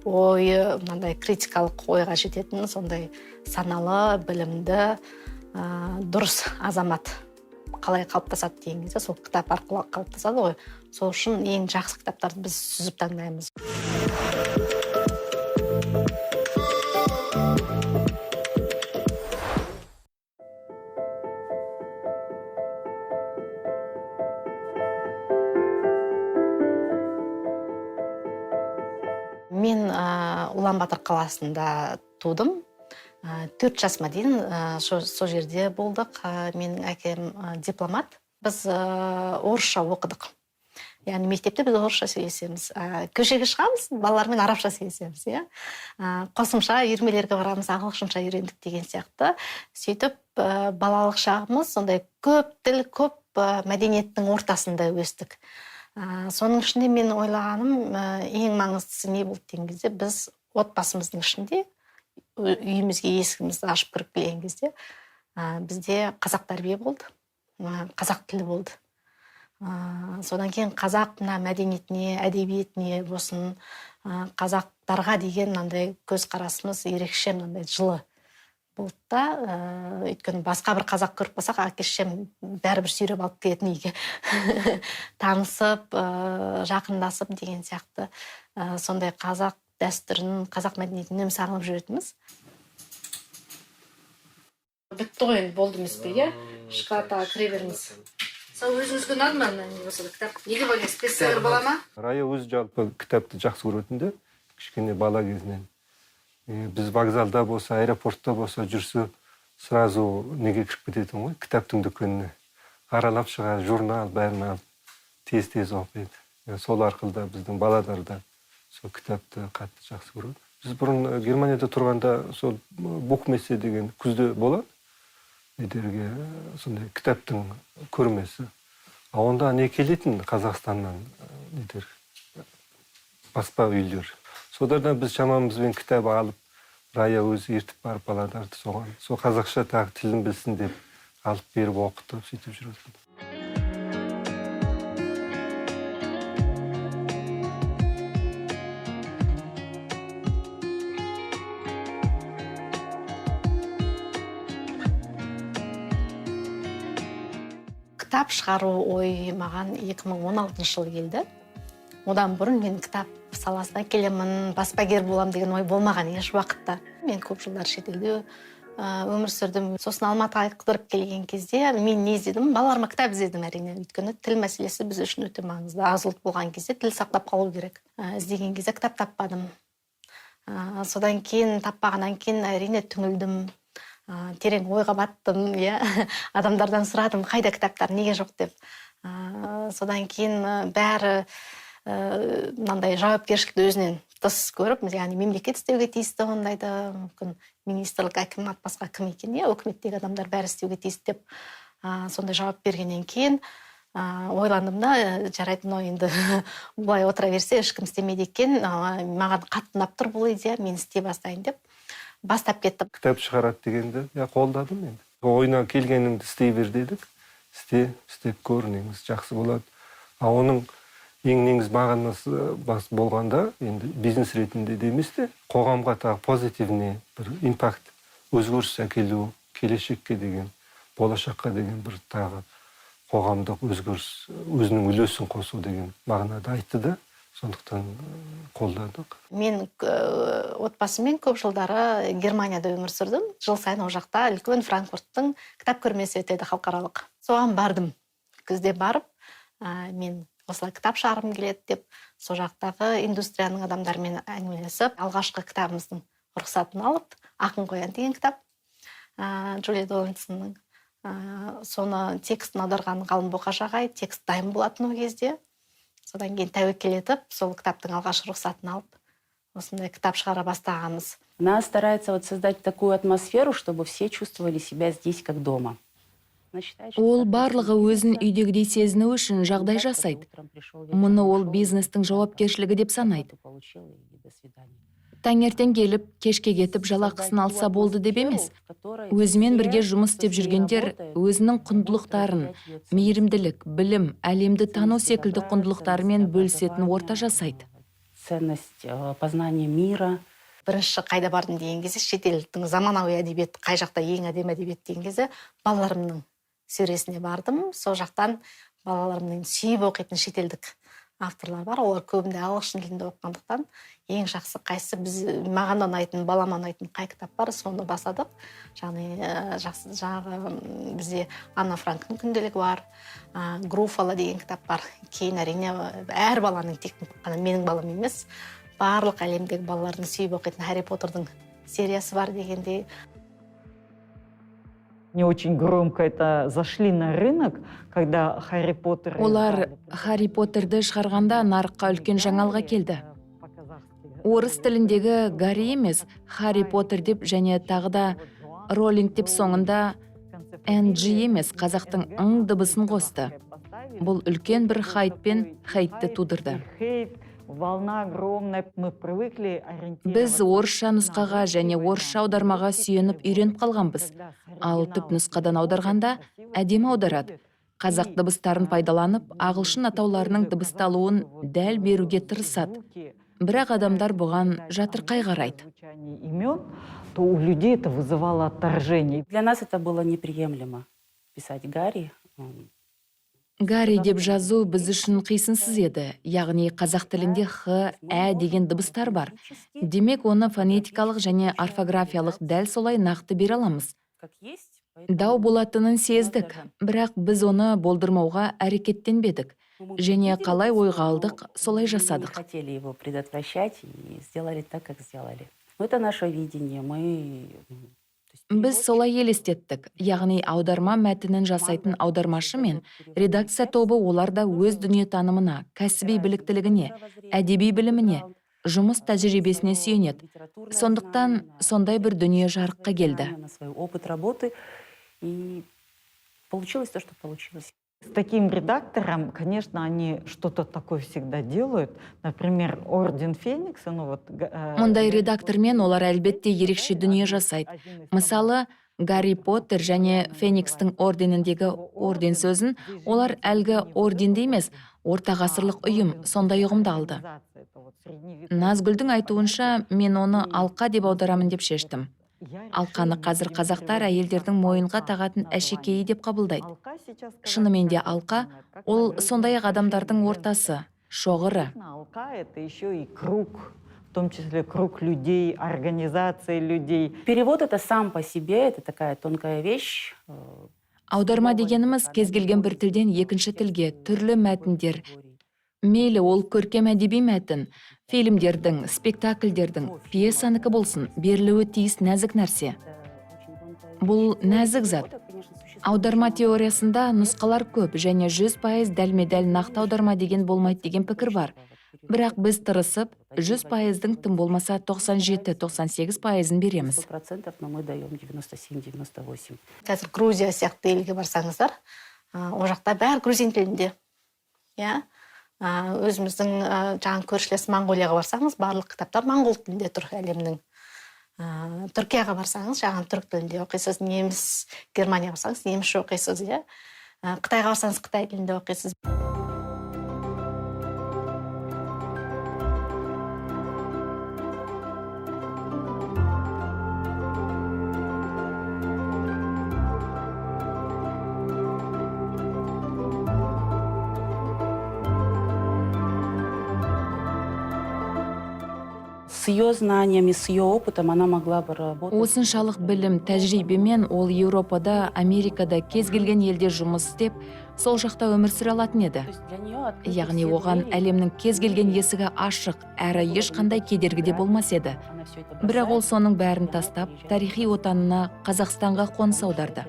Ойы мынандай критикалық ойға жететін, сондай саналы, білімді, дұрыс азамат қалай қалыптасады деген кезде, сол кітап арқылы қалыптасады ғой. Сол үшін ең жақсы кітаптарды біз сүзіп таңдаймыз. Мен Улан-Батор қаласында тудым. 4 жасыма дейін сол жерде болдық. Менің әкем дипломат. Біз орысша оқыдық. Яғни мектепте біз орысша сөйлесеміз. Көшеге шығамыз, балалармен арабша сөйлесеміз, иә. Қосымша үйірмелерге барамыз, ағылшынша үйрендік деген сияқты. Сөйтіп, балалық шағымыз сондай көп тіл, көп мәдениеттің ортасында өстік. Соның ішінде мен ойлағаным, ең маңыздысы не болды деген кезде, біз отбасымыздың ішінде үйімізге есігімізді ашып кіріп келген кезде, бізде қазақ тәрбие болды, қазақ тілі болды. Содан кейін қазақ мына мәдениетіне, әдебиетіне болсын, қазақтарға деген мынандай көзқарасымыз ерекше мынандай жылы болды да, өйткені басқа бір қазақ көріп қалсақ, әке шешем бәрібір сүйреп алып келетін үйге. Танысып, жақындасып деген сияқты, сондай қазақ дәстүрін, қазақ мәдениетін үнемі сағынып жүретінбіз. Бітті ғой енді, болды емес пе, иә? Шоколадқа кіре беріңіз. Сол өзіңізге ұнады ма мына не болса да кітап? Не деп ойлайсыз, бестселлер бола ма? Рая өзі жалпы кітапты жақсы көретін де, кішкене бала кезінен. Біз вокзалда болса, аэропортта болса жүрсе, сразу неге кіріп кететін ғой, кітаптың дүкеніне. Аралап шығады, журнал бәрін алып, тез-тез оқиды. Сол арқылы да біздің балалар да сол кітапты қатты жақсы көреді. Біз бұрын Германияда тұрғанда сол бухмессе деген күзде болады. Недерге сондай кітаптың көрмесі. А онда не келетін Қазақстаннан, недер, баспа үйлер. Солардан біз шамамызбен кітап алып, Рая өзі ертіп барып балаларды соған, сол қазақша тағы тілін білсін деп алып беріп оқытып сөйтіп жүретін. Кітап шығару ой маған 2016 жылы келді. Одан бұрын мен кітап саласына келемін, баспагер болам деген ой болмаған еш уақытта. Мен көп жылдар шетелде өмір сүрдім. Сосын Алматыға қыдырып келген кезде мен не іздедім? Балаларыма кітап іздедім әрине. Өйткені тіл мәселесі біз үшін өте маңызды. Аз ұлт болған кезде тіл сақтап қалу керек. Іздеген кезде кітап таппадым. Содан кейін таппағаннан кейін әрине түңілдім. Терең ойға баттым, иә. Адамдардан сұрадым, қайда кітаптар, неге жоқ деп. Содан кейін бәрі мынандай жауапкершілікті өзінен тыс көріп, яғни мемлекет істеуге тиісті ондайды, мүмкін министрлік, әкімат, басқа кім екен, иә, өкіметтегі адамдар бәрі істеуге тиісті деп, сондай жауап бергеннен кейін, ойландым да, жарайды, мынау енді бұлай отыра берсе ешкім істемейді екен, маған қатты ұнап тұр бұл идея, мен істей бастайын деп бастап кеттім. Кітап шығарады дегенді, я қолдадым енді. Ойына келгеніңді істей бер дедік. Істе, істеп көр, негізі жақсы болады. А оның ең негізгі мағынасы бас болғанда, енді бизнес ретінде де емес те, қоғамға тағы позитивный бір импакт, өзгеріс әкелу, келешекке деген, болашаққа деген бір тағы қоғамдық өзгеріс, өзінің үлесін қосу деген мағынада айтты да, сондықтан қолдадық. Мен отбасыммен көп жылдары Германияда өмір сүрдім. Жыл сайын ол жақта үлкен Франкфурттың кітап көрмесі өтеді халықаралық. Соған бардым. Күзде барып, мен осылай кітап шығарғым келеді деп, сол жақтағы индустрияның адамдарымен әңгімелесіп, алғашқы кітабымыздың рұқсатын алып, Ақын қоян деген кітап, Джулия Дональдсонның, соны текстін аударған Ғалым Боқаш ағай, текст дайын болатын ол кезде. Содан кейін тәуекел етіп, сол кітаптың алғашқы рұқсатын алып, осындай кітап шығара бастағанбыз. Она старается создать такую атмосферу, чтобы все чувствовали себя здесь как дома. Ол барлығы өзін үйдегідей сезіну үшін жағдай жасайды. Мұны ол бизнестің жауапкершілігі деп санайды. Таңертең келіп, кешке кетіп жалақысын алса болды деп емес. Өзімен бірге жұмыс істеп жүргендер өзінің құндылықтарын, мейірімділік, білім, әлемді тану секілді құндылықтарымен бөлісетін орта жасайды. ценность познания мира. Бірінші қайда бардым деген кезде, шетелдің заманауи әдебиет қай жақта ең әдемі әдебиет деген кезде, балаларымның сөресіне бардым. Сол жақтан балаларымның сүйіп оқитын шетелдік авторлар бар, олар көбінде ағылшын тілінде оқығандықтан, ең жақсы қайсысы, біз маған да ұнайтын, балама ұнайтын қай кітап бар, соны бастадық. Яғни жақсы жаңағы бізде Анна Франктың күнделігі бар, Груффало деген кітап бар. Кейін, әрине, әр баланың, тек қана менің балам емес, барлық әлемдегі балалардың сүйіп оқитын Харри Поттердің сериясы бар дегендей. Не очень громко это зашли на рынок, когда Харри Поттер. Олар Харри Поттерді шығарғанда нарыққа үлкен жаңалық әкелді. Орыс тіліндегі Гарри емес, Харри Поттер деп және тағы да Роллинг деп, соңында NG емес, қазақтың ң дыбысын қосты. Бұл үлкен бір хайп пен хейтті тудырды. Волна огромная, мы привыкли. Біз орысша нұсқаға және орысша аудармаға сүйеніп үйреніп қалғанбыз. Ал түп нұсқадан аударғанда әдемі аударады, қазақ дыбыстарын пайдаланып, ағылшын атауларының дыбысталуын дәл беруге тырысады. Бірақ адамдар бұған жатырқай қарайды. Имен, то у людей это вызывало отторжение. Для нас это было неприемлемо писать Гарри. Гарри деп жазу біз үшін қисынсыз еді. Яғни қазақ тілінде х, ә деген дыбыстар бар, демек, оны фонетикалық және орфографиялық дәл солай нақты бере аламыз. Дау болатынын сездік, бірақ біз оны болдырмауға әрекеттенбедік және қалай ойға алдық, солай жасадық. Не хотели его предотвращать и сделали так, как сделали. Но это наше видение. Мы Біз солай елестеттік. Яғни аударма мәтінін жасайтын аудармашы мен редакция тобы, олар да өз дүниетанымына, кәсіби біліктілігіне, әдеби біліміне, жұмыс тәжірибесіне сүйенеді. Сондықтан сондай бір дүние жарыққа келді. На свой опыт работы. И получилось то, что получилось. С таким редактором, конечно, они что-то такое всегда делают. Например, Орден Феникса, ну вот. Мұндай редактормен олар әлбетте ерекше дүние жасайды. Мысалы, Гарри Поттер және Феникстің орденіндегі орден сөзін олар әлгі орденді емес, ортағасырлық ұйым, сондай ұғымды алды. Назгүлдің айтуынша, мен оны алқа деп аударамын деп шештім. Алқаны қазір қазақтар әйелдердің мойынға тағатын әшекейі деп қабылдайды. Шынымен де, алқа ол сондай ақ адамдардың ортасы, шоғыры. Алқа — это еще и круг, в том числе круг людей, организации людей. Перевод — это сам по себе, это такая тонкая вещь. Аударма дегеніміз кез келген бір тілден екінші тілге түрлі мәтіндер, мейлі ол көркем әдеби мәтін, фильмдердің, спектакльдердің, пьесанікі болсын, берілуі тиіс нәзік нәрсе. Бұл нәзік зат. Аударма теориясында нұсқалар көп және 100% дәлме дәл нақты аударма деген болмайды деген пікір бар. Бірақ біз тырысып, 100%-дың тым болмаса 97-98 пайызын береміз. 100%, но мы даем 97-98. Қазір Грузия сияқты елге барсаңыздар, ол жақта бәрі грузин тілінде, иә. Өзіміздің жаңағы көршілес Моңғолияға барсаңыз, барлық кітаптар моңғол тілінде тұр әлемнің. Түркияға барсаңыз, жаңағы түрік тілінде оқисыз, неміс, Германияға барсаңыз, немісше оқисыз, иә. Қытайға барсаңыз, қытай тілінде оқисыз. С ее знаниями, с ее опытом она могла бы работать. Осыншалық білім, тәжірибемен ол Еуропада, Америкада, кез келген елде жұмыс істеп, сол жақта өмір сүре алатын еді. Яғни оған әлемнің кез келген есігі ашық әрі ешқандай кедергі де болмас еді. Бірақ ол соның бәрін тастап, тарихи отанына, Қазақстанға қоныс аударды.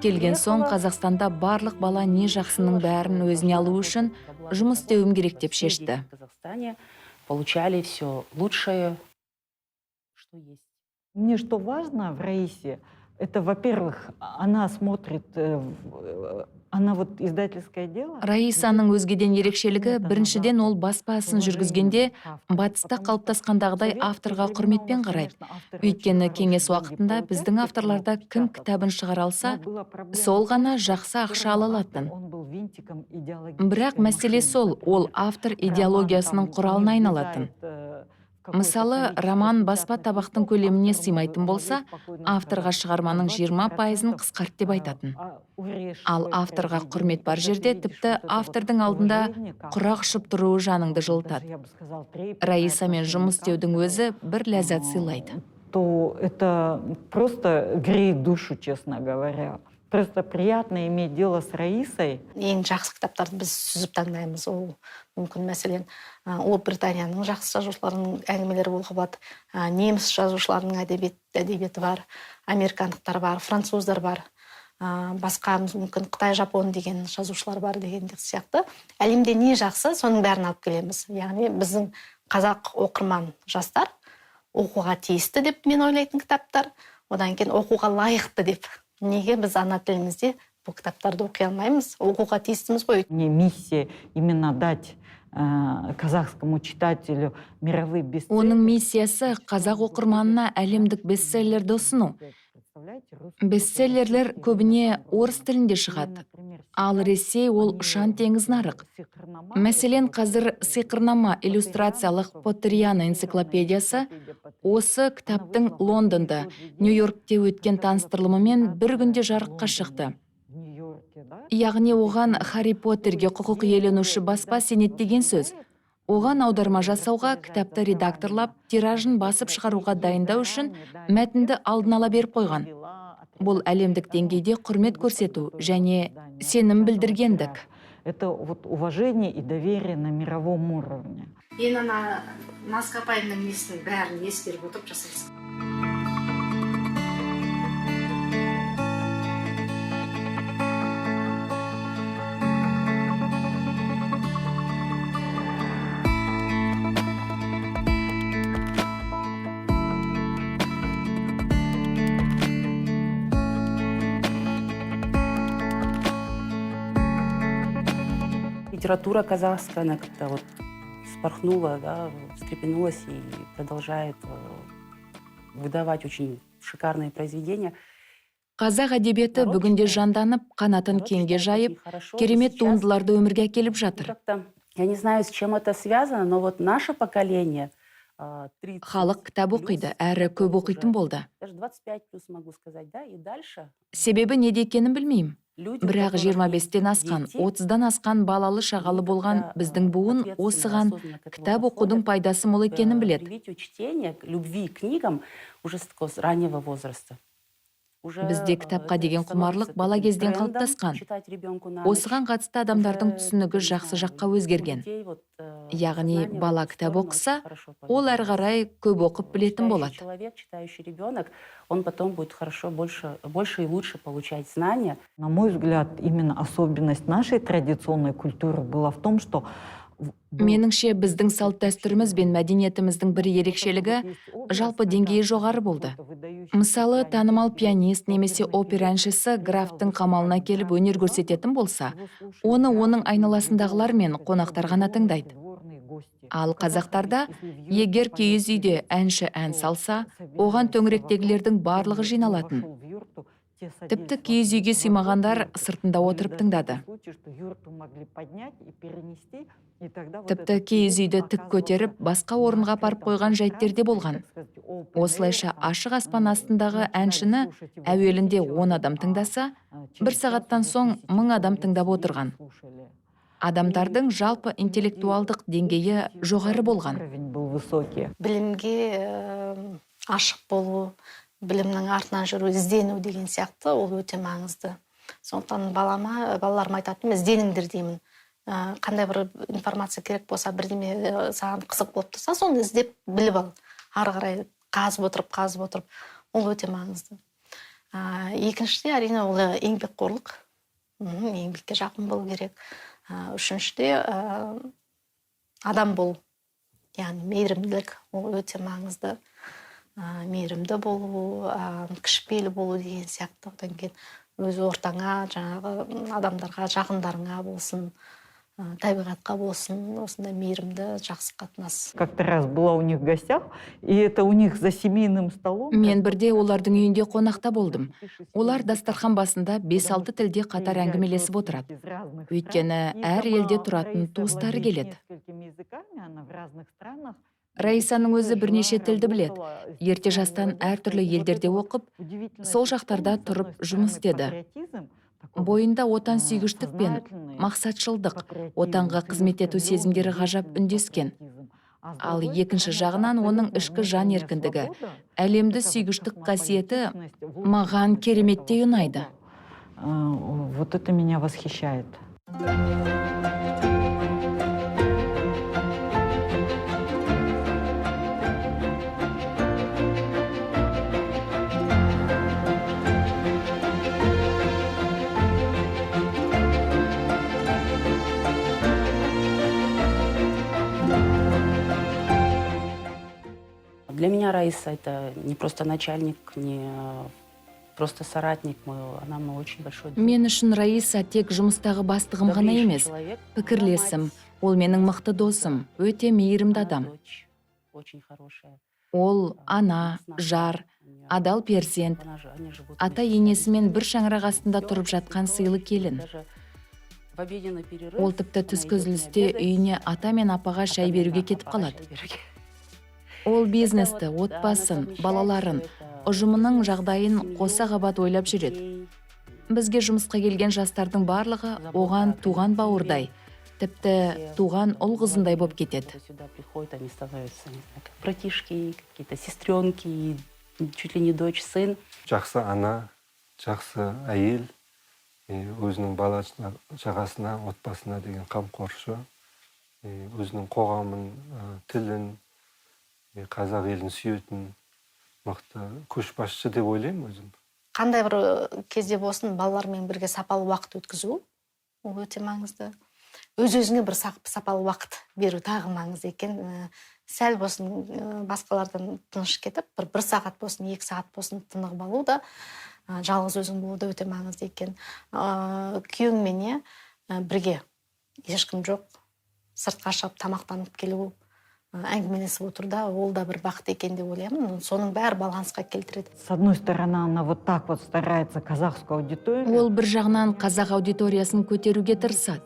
Келген соң, Қазақстанда барлық бала не жақсының бәрін өзіне алу үшін жұмыс істеуім керек деп шешті. В Казахстане получали все лучшее, что есть. Мне что важно в Раисе, это, во-первых, она смотрит, она вот издательское дело. Раисаның өзгеден ерекшелігі: біріншіден, ол баспа ісін жүргізгенде батыста қалыптасқандағыдай авторға құрметпен қарайды. Өйткені кеңес уақытында біздің авторларда кім кітабын шығара алса, сол ғана жақсы ақша ала алатын. Бірақ мәселе сол, ол автор идеологиясының құралына айналатын. Мысалы, роман баспа табақтың көлеміне сыймайтын болса, авторға шығарманың 20%-ын қысқарт деп айтатын. Ал авторға құрмет бар жерде тіпті автордың алдында құрақ ұшып тұруы жаныңды жылытады. Раисамен жұмыс істеудің өзі бір ләззат сыйлайды. То это просто греет душу, честно говоря. Просто приятно иметь дело с Раисой. Ең жақсы кітаптарды біз сүзіп таңдаймыз. Ол мүмкін, мәселен, Ұлыбританияның жақсы жазушыларының әңгімелері болуға болады, неміс жазушыларының әдебиеті бар, американдықтар бар, француздар бар, басқа мүмкін қытай, жапон деген жазушылар бар деген сияқты. Әлемде не жақсы, соның бәрін алып келеміз. Яғни біздің қазақ оқырман жастар оқуға тиісті деп мен ойлайтын кітаптар, одан кейін оқуға лайықты деп. Неге біз ана тілімізде бұл кітаптарды оқи алмаймыз? Оқуға тиістіміз ғой. Мне миссия именно дать казахскому читателю мировые бестселлеры. Оның миссиясы қазақ оқырманына әлемдік бестселлерді ұсыну. Бестселлерлер көбіне орыс тілінде шығады. Ал Ресей ол ұшан теңіз нарық. Мәселен, қазір «Сиқырнама» иллюстрациялық Поттериана энциклопедиясы осы кітаптың Лондонда, Нью-Йоркте өткен таныстырылымымен бір күнде жарыққа шықты. Яғни оған Харри Поттерге құқық иеленуші баспа сенеді деген сөз. Оған аударма жасауға, кітапты редакторлап, тиражын басып шығаруға дайындау үшін мәтінді алдын ала беріп қойған. Бұл әлемдік деңгейде құрмет көрсету және сенім білдіргендік. Это вот уважение и доверие на мировом уровне. Енді ана Назка апайымның несінің бәрін ескеріп отырып жасайсың. Литература казахская, она как-то вот вспорхнула, да, встрепенулась и продолжает выдавать очень шикарные произведения. Қазақ әдебиеті бүгінде жанданып, қанатын кеңге жайып, керемет туындыларды өмірге әкеліп жатыр. Я не знаю, с чем это связано, но вот наше поколение Халық кітап оқиды, әрі көп оқитын болды. Даже 25 плюс могу сказать, да, и дальше. Себебі неде екенін білмеймін. Бірақ 25-тен асқан, 30-дан асқан балалы шағалы болған біздің буын осыған кітап оқудың пайдасы мол екенін біледі. Привитию чтения, любви к книгам уже с такого раннего возраста. Бізде кітапқа деген құмарлық бала кезден қалыптасқан. Осыған қатысты адамдардың түсінігі жақсы жаққа өзгерген. Яғни бала кітап оқыса, ол әрі қарай көп оқып білетін болады. Человек, читающий ребенок, он потом будет хорошо, больше, больше и лучше получать знания. На мой взгляд, именно особенность нашей традиционной культуры была в том, что Меніңше, біздің салт дәстүріміз бен мәдениетіміздің бір ерекшелігі жалпы деңгейі жоғары болды. Мысалы, танымал пианист немесе опера әншісі графтың қамалына келіп өнер көрсететін болса, оны оның айналасындағылар мен қонақтар ғана тыңдайды. Ал қазақтарда егер киіз үйде әнші ән салса, оған төңіректегілердің барлығы жиналатын. Тіпті киіз үйге сыймағандар сыртында отырып тыңдады. Тіпті киіз үйді тік көтеріп, басқа орынға апарып қойған жайттер де болған. Осылайша ашық аспан астындағы әншіні әуелінде 10 адам тыңдаса, бір сағаттан соң 1000 адам тыңдап отырған. Адамдардың жалпы интеллектуалдық деңгейі жоғары болған. Уровень был высокий. Білімге ашық болу, білімнің артынан жүру, іздену деген сияқты, ол өте маңызды. Сондықтан балаларыма айтатыным, ізденіңдер деймін. Қандай бір информация керек болса, бірдеме саған қызық болып тұрса, соны іздеп біліп ал. Ары қарай қазып отырып, қазып отырып, ол өте маңызды. Екіншіде, әрине, ол еңбекқорлық. Еңбекке жақын болу керек. Үшіншіде, адам болу, яғни мейірімділік, ол өте маңызды. Мейірімді болу, кішіпейіл болу деген сияқты. Одан кейін өз ортаңа, жаңағы адамдарға, жақындарыңа болсын, Табиғатқа болсын осындай мейірімді, жақсы қатынас. Как-то раз была у них в гостях, и это у них за семейным столом. Мен бірде олардың үйінде қонақта болдым. Олар дастархан басында 5-6 тілде қатар әңгімелесіп отырады, өйткені әр елде тұратын туыстары келеді. Раисаның өзі бірнеше тілді біледі. Ерте жастан әртүрлі елдерде оқып, сол жақтарда тұрып жұмыс істеді. Бойында отансүйгіштік пен мақсатшылдық, отанға қызмет ету сезімдері ғажап үндескен. Ал екінші жағынан оның ішкі жан еркіндігі, әлемді сүйгіштік қасиеті маған кереметтей ұнайды. Вот это меня восхищает. Для меня Раиса — это не просто начальник, не просто соратник мой, она мой очень большой друг. Мен үшін Раиса тек жұмыстағы бастығым ғана Добрейший емес, человек. пікірлесім. Она мать, Ол менің мықты досым, өте мейірімді она адам. дочь, очень хорошая. Ол ана, жар, адал перзент, ата енесімен бір шаңырақ астында тұрып жатқан сыйлы келін. Ол тіпті түскі үзілісте үйіне ата мен апаға шай беруге кетіп қалады. Ол бизнесті, отбасын, балаларын, ұжымының жағдайын қоса қабат ойлап жүреді. Бізге жұмысқа келген жастардың барлығы оған туған бауырдай, тіпті туған ұл қызындай боп кетеді. Сюда приходят, они становятся, не знаю, как братишки, какие-то сестренки, чуть ли не дочь, сын. Жақсы ана, жақсы әйел, өзінің бала шағасына, отбасына деген қамқоршы, өзінің қоғамын, тілін, қазақ елін сүйетін мықты көшбасшы деп ойлаймын өзім. Қандай бір кезде болсын балалармен бірге сапалы уақыт өткізу ол өте маңызды. Өз өзіңе бір сапалы уақыт беру тағы маңызды екен. Сәл болсын басқалардан тыныш кетіп, бір сағат болсын, 2 сағат болсын тынығып алу да, жалғыз өзің болу да өте маңызды екен. Күйеуіңмен бірге ешкім жоқ, сыртқа шығып тамақтанып келу, әңгімелесіп отыру да, ол да бір бақыт екен деп ойлаймын. Соның бәрі балансқа келтіреді. С одной стороны, она вот так вот старается казахскую аудиторию. Ол бір жағынан қазақ аудиториясын көтеруге тырысады.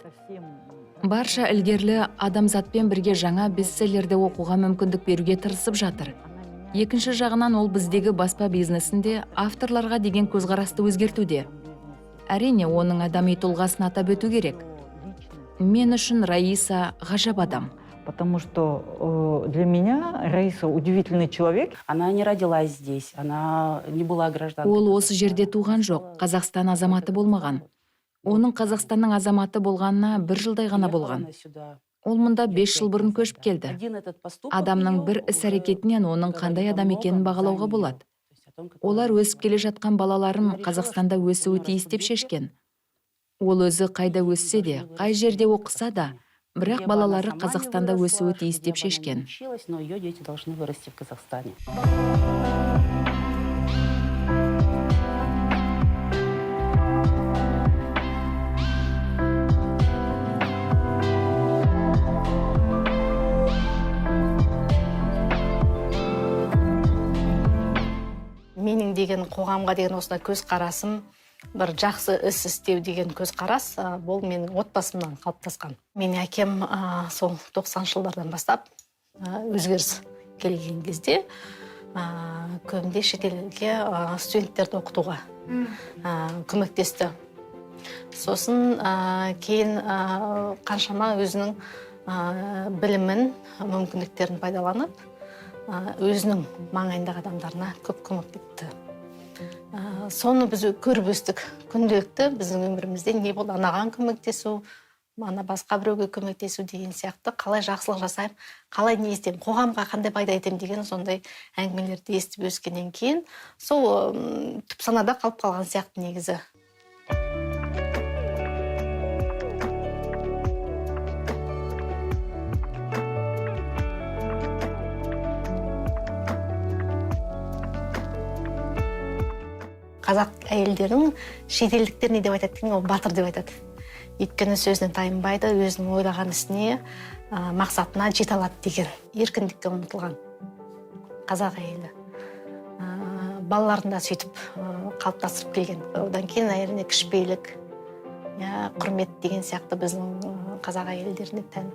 Барша ілгерлі адамзатпен бірге жаңа бестселлерді оқуға мүмкіндік беруге тырысып жатыр. Екінші жағынан ол біздегі баспа бизнесінде авторларға деген көзқарасты өзгертуде. Әрине, оның адами тұлғасын атап өту керек. Мен үшін Раиса ғажап адам. Потому что для меня Раиса удивительный человек. Она не родилась здесь, она не была гражданкой. Ол осы жерде туған жоқ, Қазақстан азаматы болмаған. Оның Қазақстанның азаматы болғанына бір жылдай ғана болған. Ол мұнда 5 жыл бұрын көшіп келді. Адамның бір іс-әрекетінен оның қандай адам екенін бағалауға болады. Олар өсіп келе жатқан балаларым Қазақстанда өсуі тиіс деп шешкен. Ол өзі қайда өссе де, қай жерде оқыса да, бірақ балалары Қазақстанда өсуі тиіс деп шешкен. Но ее дети должны вырасти в Казахстане. Менің деген қоғамға деген осындай көзқарасым, бір жақсы іс істеу деген көзқарас, бұл менің отбасымнан қалыптасқан. Менің әкем, сол 90-шы жылдардан бастап, өзгеріс келген кезде, көбінде шетелге, студенттерді оқытуға, көмектесті. Сосын, кейін, қаншама өзінің, білімін, мүмкіндіктерін пайдаланып, өзінің маңайындағы адамдарына көп көмек етті. Соны біз көріп өстік. Күнделікті біздің өмірімізде не болды, анаған көмектесу, ана басқа біреуге көмектесу деген сияқты, қалай жақсылық жасаймын, қалай не істеймін, қоғамға қандай пайда етемін деген сондай әңгімелерді естіп өскеннен кейін сол, түп санада қалып қалған сияқты негізі. Қазақ әйелдерінің шетелдіктер не деп айтады деген, ол батыр деп айтады. Өйткені сөзінен тайынбайды, өзінің ойлаған ісіне, мақсатына жете алады деген еркіндікке ұмтылған қазақ әйелі. Балаларын да сөйтіп қалыптастырып келген. Одан кейін, әрине, кішіпейілдік, иә, құрмет деген сияқты біздің қазақ әйелдеріне тән.